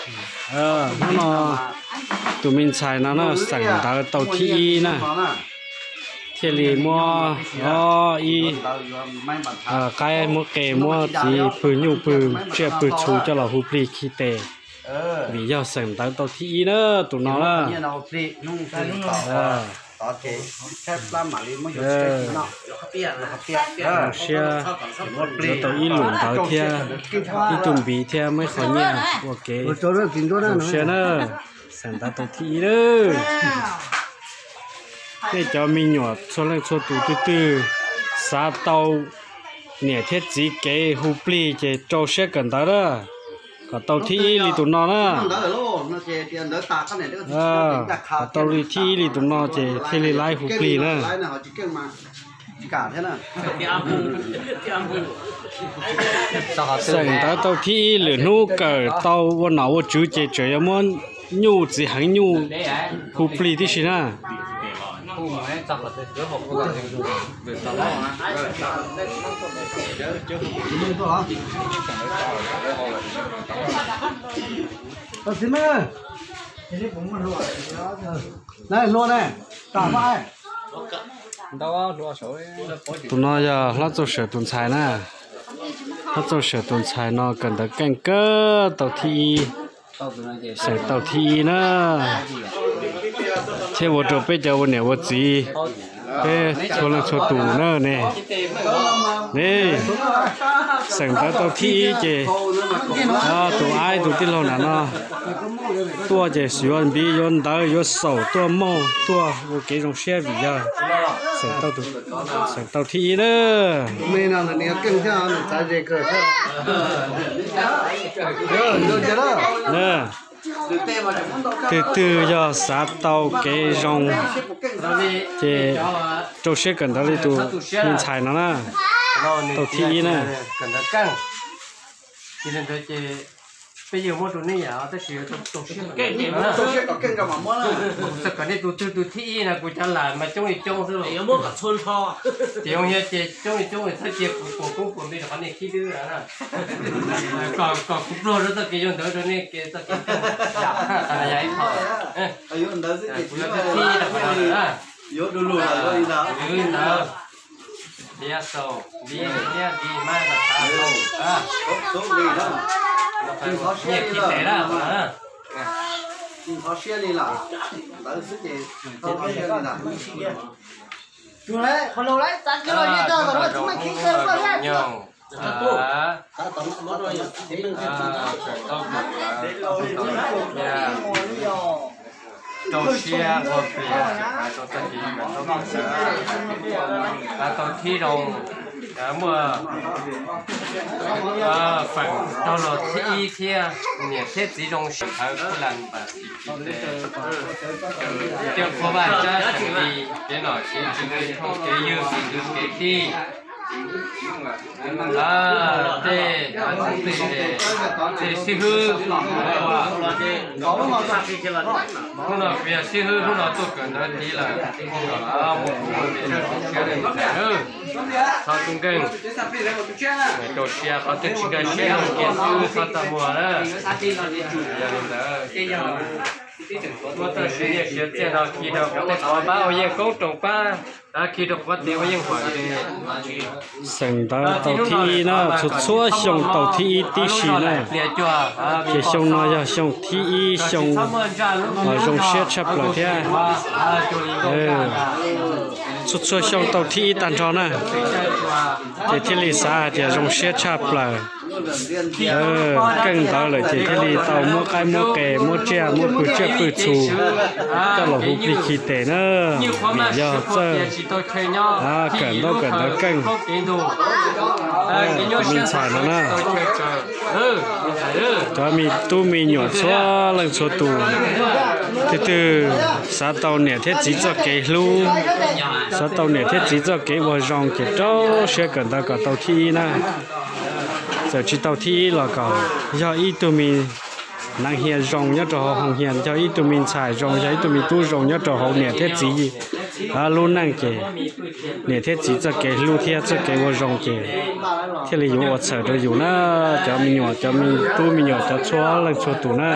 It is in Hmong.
Hnub no tus me ntxhais no na xeem ntawv tau thib ib na, thiaj li muab ib qaib muab qe muab txiv pw nyuj pw tsiaj pw txhu coj los hu plig khi tes, vim yog xeem ntawv tau thib ib na tus no na. Zoo siab yuav tau ib lub ntawv thiab ib tug npiv thiab muaj ib qho nyiaj ua kev zoo siab na. Xeem ntawv tau thib ib na. Nej cov me nyuam txhua leej txhua tus twg twg xav tau niam thiab txiv kev hu plig ces rau siab kawm ntawv na, kom tau thib ib li tus no na. Kom tau li thib ib li tus no ces thiaj li laib hu plig na. Xeem ntawv tau thib ib lwm hnub kawm tau ua nom ua tswv ces tseem yuav muab nyuj txiv heev nyuj hu plig tib si na. Tus no yog Hlob Txooj Sawm tus ntxhais na. Hlob Txooj Sawm tus ntxhais no kawm ntawv keej kawg tau thib ib, xeem tau thib ib na. Thiab ua rau peb cov ua niam ua txiv, peb txhua leej txhua tus na ne, ne, xeem ntawv tau thib ib ces tus aib tus tij laug nram no tuaj ces yuav npiv yuav ntawv yuav xaum tuaj mauj tuaj ua kev zoo siab vim yog xeem tau thib ib na. Twg twg yog xav tau kev zoo ces rau siab kawm ntawv li tus me ntxhais no na, tau thib ib na. Peb yawg muab rau nej yam tab sis kom nej tus twg tus thib ib na kuv cov lam mas coob li coob xwb los. Ces zoo siab ces coob li coob txhob cia kuv puas koob puas npe rau qhov nej khib dwb na. Kom kuv pluag rau txoj kev yuav ntawv rau nej kev txoj kev coob. Kuv yuav thib ib rau qhov no na. Yuav du lug li ntawd. Npiav xaus, npiav npiav npiav mas tas tas. Nyiam khi tes na. Tsis ntxhov siab li lawm, ntawd xwb ces tsis ntxhov siab li lawm. Rau siab ua plig, rau tag kis tau thib zoo, muaj feem raug los thib ib thiab, niam thiab txiv zoo siab thawv kuj las npam tsis tsis tes. Coj qhuab vaj tsab seem li kev nom kev tswv, kev ywg kev tij. Tej xib hwb, hnub no kuv yog xib hwb hnub no tuaj kawm ntawv tid lawm, kom muaj kuv ua tes zaj txaus siab li ntxhais. Txhob tub nkeeg, rau siab qhov twg tsis nkag siab no cia xwb txhob txaj muag na. Yog li ntawd, muab txoj siab nyiaj siab txiaj no khi rau kuv tej qhov pab ua yeej koob roos pab, khi rau kuv pab tes ua yeej huam tes. Xeem ntawv tau thib ib na, txhua txhua xyoo tau thib ib tib si na. Ces xyoo no yog xyoo thib ib xyoo uas zoo siab tshaj plaws thiab. Txhua txhua xyoo tau thib ib tag nrho na, ces thiaj li xav hais tias zoo siab tshaj plaws. Keej ntawd lawm ces thiaj li tau muab qaib muab qe muab tsiaj muab pw tsiaj pw txhu coj los hu plig khi tes na. Vim yog txawj kawm ntaub kawm ntawv keej. Tus me ntxhais no na, cov me tub me nyuam txhua leej txhua tus, twg twg xav tau niam thiab txiv txoj kev hlub, xav tau niam thiab txiv txoj kev ua zoo ces rau siab kawm ntawv kom tau thib ib na. Txawm tsis tau thib ib los kom yog ib tug me neev hia zoo nyob rau hauv hoos hia, yog ib tug me ntxhais zoo, yog ib tug me tub zoo nyob rau hauv niam thiab txiv Lub neej ces niam thiab txiv txoj kev hlub thiab txoj kev ua zoo ces thiaj li yuav ua txhaum rau yus na, cov me nyuam, cov me tub me nyuam, cov txhua leej txhua tus na.